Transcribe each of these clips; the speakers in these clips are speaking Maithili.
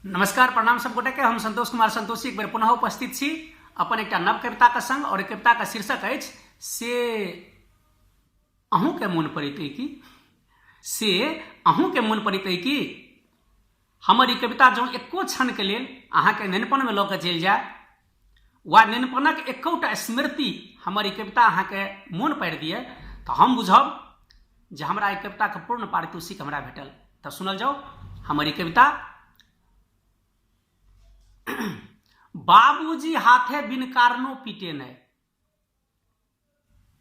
नमस्कार, प्रणाम सब गोटे के। हम संतोष कुमार संतोषी एक बेर पुनः उपस्थित छी अपन एकटा नव कविताक संग, और कविताक शीर्षक अछि से अहूँके मोन पड़ैत अइ की, से अहूँके मोन पड़ैत अइ की। हमर ई कविता जँ एको क्षणके लेल अहाँके नेनपनमे लऽ कऽ चलि जाय वा नेनपनक एकोटा स्मृति हमर ई कविता अहाँके मोन पाड़ि दिए तऽ हम बुझब जे हमरा ई कविताके पूर्ण पारितोषिक हमरा भेटल। तऽ सुनल जाउ हमर ई कविता। बाबूजी हाथे बिन कारणो पीटे नहि,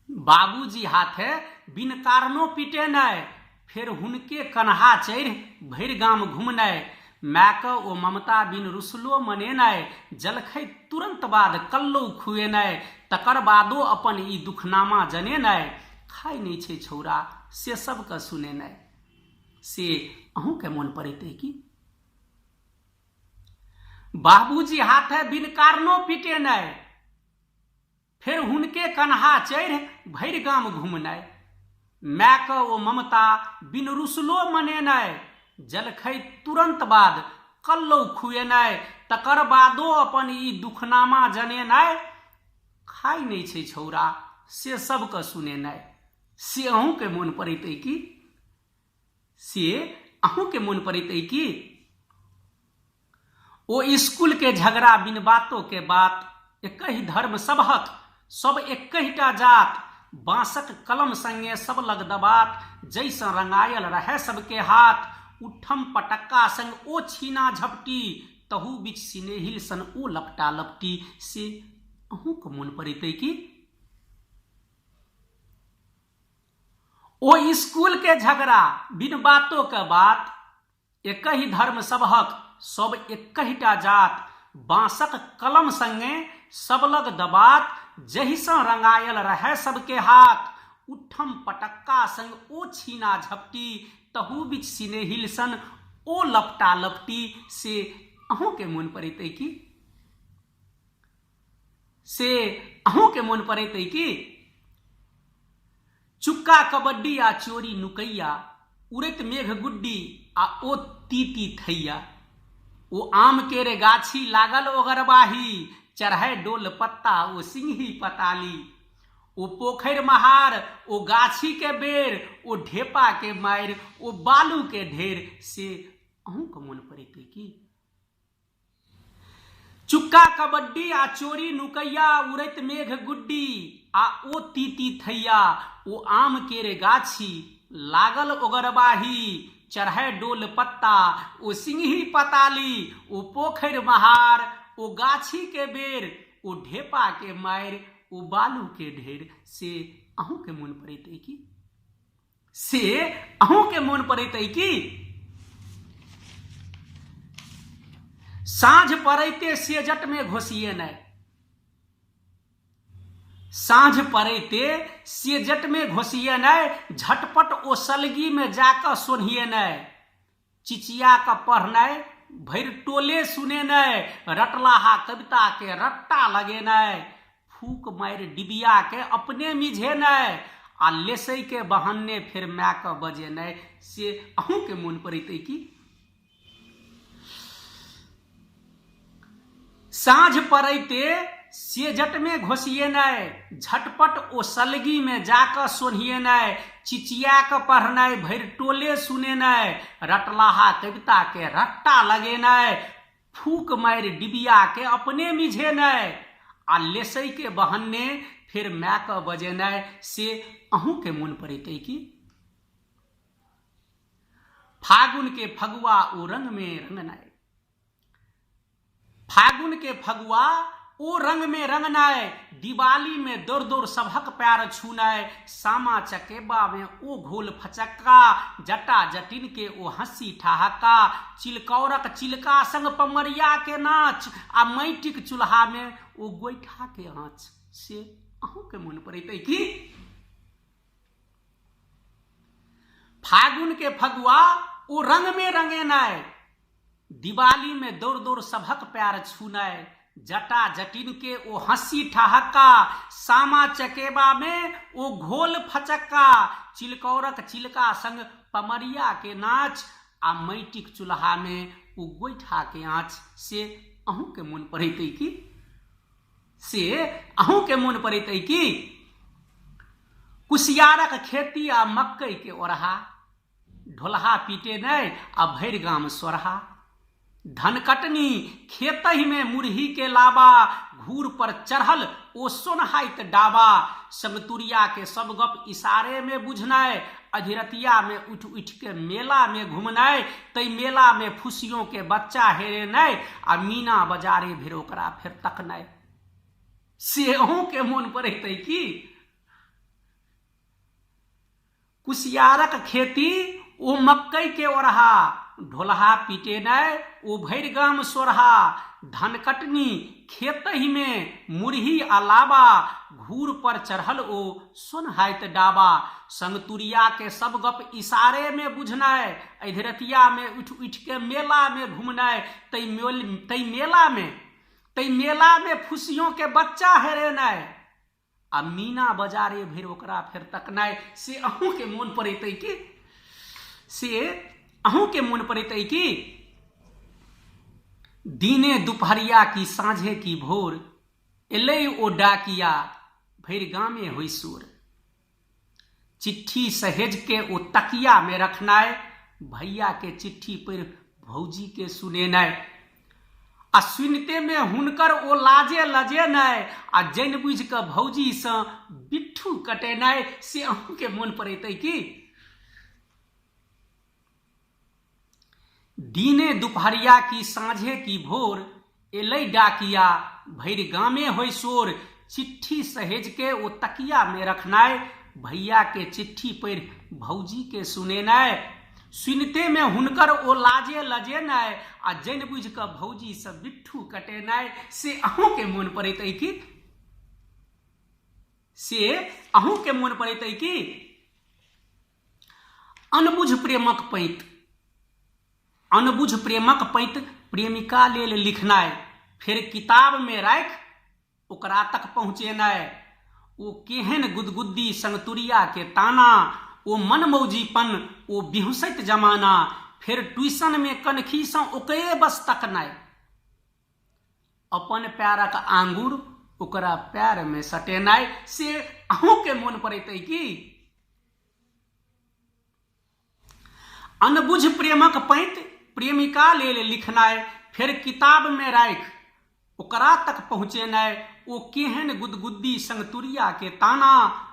बाबूजी हाथे बिन कारणो पीटे नहि, फेर हुनके कन्हा चढ़ि भरि गाम घुमनाइ, मायके ओ ममता बिन रुसलो मनेनाइ, जलखै तुरन्त बाद कल्लो खुएनाइ, तकर बादो अपन ई दुखनामा जनेनाइ, खाइ नहि छै छौड़ा से सबके सुनेनाइ। से अहूँके मोन पड़ैत अइ की? बाबूजी हाथे बिन कारणो पिटेनाइ, फेर हुनके कन्हा चढ़ि भरि गाम घुमनाइ, मायके ओ ममता बिन रुसलो मनेनाइ, जलखै तुरन्त बाद कल्लो खुएनाइ, तकर बादो अपन ई दुखनामा जनेनाइ, खाइ नहि छै छौड़ा से सबके सुनेनाइ। से अहूँके मोन पड़ैत अइ की? से अहूँके मोन पड़ैत अइ की? ओ स्कूल के झगड़ा बिन बातो के बात, एकहि धर्म सबहक सब एकहिटा जात, बाँसक कलम संगे सब लग दबात, जैसँ रंगायल रहै सबके हाथ, उठम पटक्का संग ओ छीना झपटी, तहू बीच सिनेहिल सन ओ लपटा लपटी। से अहूँके मोन पड़ैत अइ की? ओ स्कूल के झगड़ा बिन बातो के बात, एकहि धर्म सबहक सब एकहिटा जात, बाँसक कलम संगे सब लग दबात, जहिसँ रंगायल रहै सबके हाथ, उठम पटक्का संग ओ छीना झपटी, तहू बीच सिनेहिल सन ओ लपटा लपटी। से अहूँके मोन पड़ैत अइ की? से अहूँके मोन पड़ैत अइ की? चुक्का कबड्डी आ चोरी नुकैया, उड़ैत मेघ गुड्डी आ ओ तीती थैया, ओ आम के रे गाछी लागल ओगरबाही, चढ़ै डोल पत्ता ओ सिंही पताली, ओ पोखरि महार ओ गाछी के बेर, ओ ढेपा के मारि ओ बालू के ढेर। से अहूँके मोन पड़ैत अइ की? चुक्का कबड्डी आ चोरी नुकैया, उड़ैत मेघ गुड्डी आ ओ तीती थैया, ओ आम केर गाछी लागल ओगरबाही, चढ़ै डोल पत्ता ओ सिंगही पताली, ओ पोखरि महार ओ गाछी के बेर, ओ ढेपा के मारि ओ बालू के ढेर। से अहूँके मोन पड़ैत अइ की? से अहूँके मोन पड़ैत अइ की? साँझ पड़ैते सेजटमे घोसिएनाइ, साँझ पड़ैते सेजटमे घोसिएनाइ, झटपट ओ सलगीमे जाकऽ सोन्हिएनाइ, चिचिया कऽ पढ़नाइ, भरि टोले सुनेनाइ, रटलाहा कविताके रट्टा लगेनाइ, फूक मारि डिबियाके अपने मिझेनाइ आ लेसैके बहाने फेर मायके बजेनाइ। से अहूँके मोन पड़ैत अइ की? साँझ पड़ैते सेजटमे घोसिएनाइ, झटपट ओ सलगीमे जाकऽ सोन्हिएनाइ, चिचिया कऽ पढ़नाइ, भरि टोले सुनेनाइ, रटलाहा कविताके रट्टा लगेनाइ, फूक मारि डिबियाके अपने मिझेनाइ आ लेसैके बहन्ने फेर मायके बजेनाइ। से अहूँके मोन पड़ैत अइ की? फागुन के फगुआ ओ रंग में रंगनाइ, फागुन के फगुआ ओ रंग में रंगनाइ, दिवाली में दौड़ दौड़ सबहक पैर छूनाइ, सामा चकेबा में ओ घोल फचक्का, जटा जटिन के ओ हंसी ठहाका, चिलकौरक चिलका संग पमरिया के नाच आ माटिक चूल्हा में ओ गोइठा के आँच। से अहूँके मोन पड़ैत अइ की? फागुन के फगुआ ओ रंग में रंगेनाइ, दिवाली में दौड़ दौड़ सभक पैर छूनाइ, जटा जटिन के ओ हंसी ठहक्का, सामा चकेबा में ओ घोल फचक्का, चिलकौरक चिलका संग पमरिया के नाच आ माटिक चूल्हा में ओ गोइठा के आँच, से अहूँके मोन पड़ैत अइ की? से अहूँके मोन पड़ैत अइ की? कुसियारक खेती आ मकई के ओरहा, ढोलहा पीटे नहि आ भरि गाम सोरहा। धनकटनी खेतहि में मुरही के लाबा, घूर पर चढ़ल ओ सोनहाइत डाबा। संगतुरिया के सब गप इशारे में बुझनाइ, अधिरतिया में उठि उठि के मेला में घुमनाइ। तै मेला में फुसियों के बच्चा हेरेनाइ आ मीना बजारे भरि ओकरा फेर तकनाइ, से अहूँ के मोन पड़ैत अइ की? कुसियारक खेती ओ मकई के ओरहा, ढोलहा पिटेनाइ ओ भरि गाम सोरहा। धनकटनी खेतहि मे मुरही आ लाबा, घूर पर चढ़ल ओ सोनहाइत डाबा। संगतुरिया के सब गप इशारे मे बुझनाइ, अधरतिया मे उठि उठि के मेला मे घुमनाइ। तै मेला मे फुसियों के बच्चा हेरेनाइ आ मीना बजारे भरि ओकरा फेर तकनाइ, से अहूँके मोन पड़ैत अइ की? से अहूँके मोन पड़ैत अइ की? दिने दुपहरिया की साँझे की भोर, एलै ओ डाकिया भरि गामे होइ शोर। चिट्ठी सहेज के ओ तकिया में रखनाइ, भैया के चिट्ठी पढ़ि भौजी के सुनेनाइ आ सुनिते में हुनकर ओ लाजे लजेनाइ आ जानि बुझि कऽ भौजीसँ बिट्ठू कटेनाइ, से अहूँके मोन पड़ैत अइ की? दिने दुपहरिया की साँझे की भोर, एलै डाकिया भरि गामे होइ शोर। चिट्ठी सहेज के ओ तकिया में रखनाइ, भैया के चिट्ठी पढ़ि भौजी के सुनेनाइ, सुनिते में हुनकर ओ लाजे लजेनाइ आ जानि बुझि कऽ भौजी सँ बिट्ठू कटेनाइ, से अहूँके मोन पड़ैत अइ की? से अहूँके मोन पड़ैत अइ की? अनबुझ प्रेमक पैत, अनबुझ प्रेमक पैत प्रेमिका लेल लिखनाइ, फेर किताबमे राखि ओकरा तक पहुँचेनाइ। ओ केहन गुदगुद्दी संगतुरिया के ताना, ओ मनमौजीपन, ओ बिहुँसैत जमाना, फेर ट्यूशनमे कनखीसँ ओकरे बस तकनाइ। अपन पैरक आंगुर ओकरा पैरमे सटेनाइ, से अहूँके मोन पड़ैत अइ की? अनबुझ प्रेमक पैत प्रेमिका लेल लिखनाइ, फेर किताबमे राखि ओकरा तक पहुँचेनाइ। ओ केहन गुदगुद्दी संगतुरिया के ताना,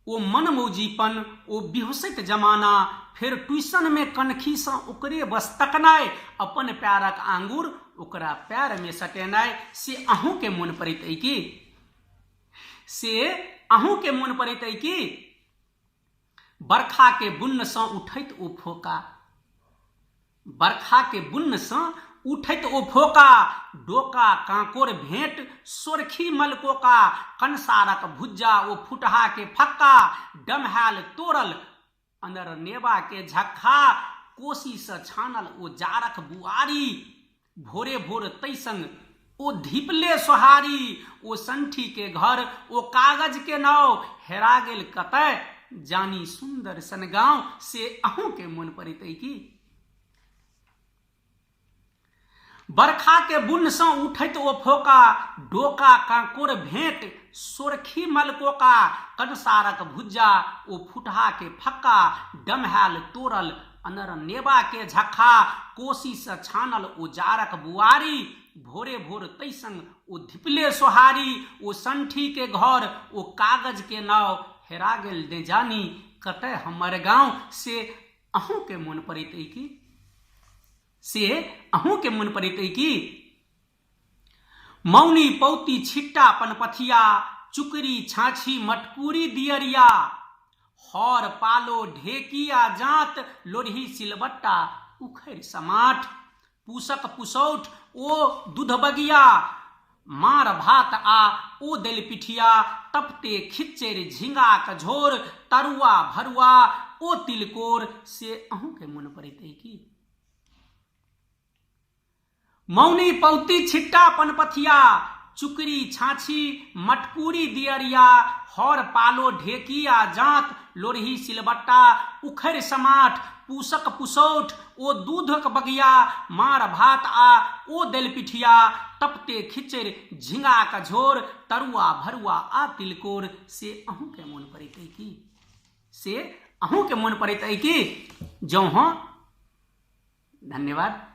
ओ मनमौजीपन, ओ बिहुँसैत जमाना, फेर ट्यूशनमे कनखीसँ ओकरे बस तकनाइ, अपन पैरक आंगुर ओकरा पैरमे सटेनाइ, से अहूँके मोन पड़ैत अइ की? से अहूँके मोन पड़ैत अइ की? बरखा के बुन्नसँ उठैत ओ फोका, बरखा के बुन्नसँ उठैत ओ फोका, डोका काँकोर भेंट सोरखी मलकोका, कंसारक भुज्जा ओ फुटहा के फक्का, डमहायल तोड़ल अनरनेबा के झक्खा, कोसीसँ छानल ओ जारक बुआरी, भोरे भोर तै संग ओ धिपले सोहारी, ओ संठी के घर ओ कागज के नाव, हेरा गेल कतय जानी सुंदर सन गाँव, से अहूँ के मोन पड़ैत अइ की? बरखा के बुन्न सँ उठैत ओ फोका, डोका कांकोर भेंट सोरखी मलकोका, कंसारक भुज्जा ओ फुटहा के फक्का, डमहायल तोड़ल अनरनेबा के झक्खा, कोसीसँ छानल ओ जारक बुआरी, भोरे भोर तै संग ओ धिपले सोहारी, ओ संठी के घर ओ कागज के नाव, हेरा गेल ने जानी कतय हमर गाँव, से अहूँके मोन पड़ैत अइ की? से अहूँके मोन पड़ैत अइ की? मौनी पौती छिट्टा पनपथिया, चुकरी छाछी मटकूरी दियरिया, हर पालो ढेकी आ जाँत, लोढ़ी सिलबट्टा उखड़ि समाठ, पूसक पुसौठ ओ दुधबगिया, मार भात आ ओ दलि पिठिया, तपते खिच्चड़ि झिंगाक झोर, तरुआ भरुआ ओ तिलकोर, से अहूँके मोन पड़ैत अइ की? मौनी पौती छिट्टा पनपथिया, चुकरी छाछी मटकूरी दियरिया, हर पालो ढेकी आ जाँत, लोरही सिलबट्टा उखड़ि समाठ, पूसक पुसौठ ओ दूधक बगिया, मार भात आ ओ दलि पिठिया, तपते खिचड़ि, झिंगाक झोर, तरुआ भरुआ आ तिलकोर, से अहूँके मोन पड़ैत अइ की? से अहूँके मोन पड़ैत अइ की? जँ हँ, धन्यवाद।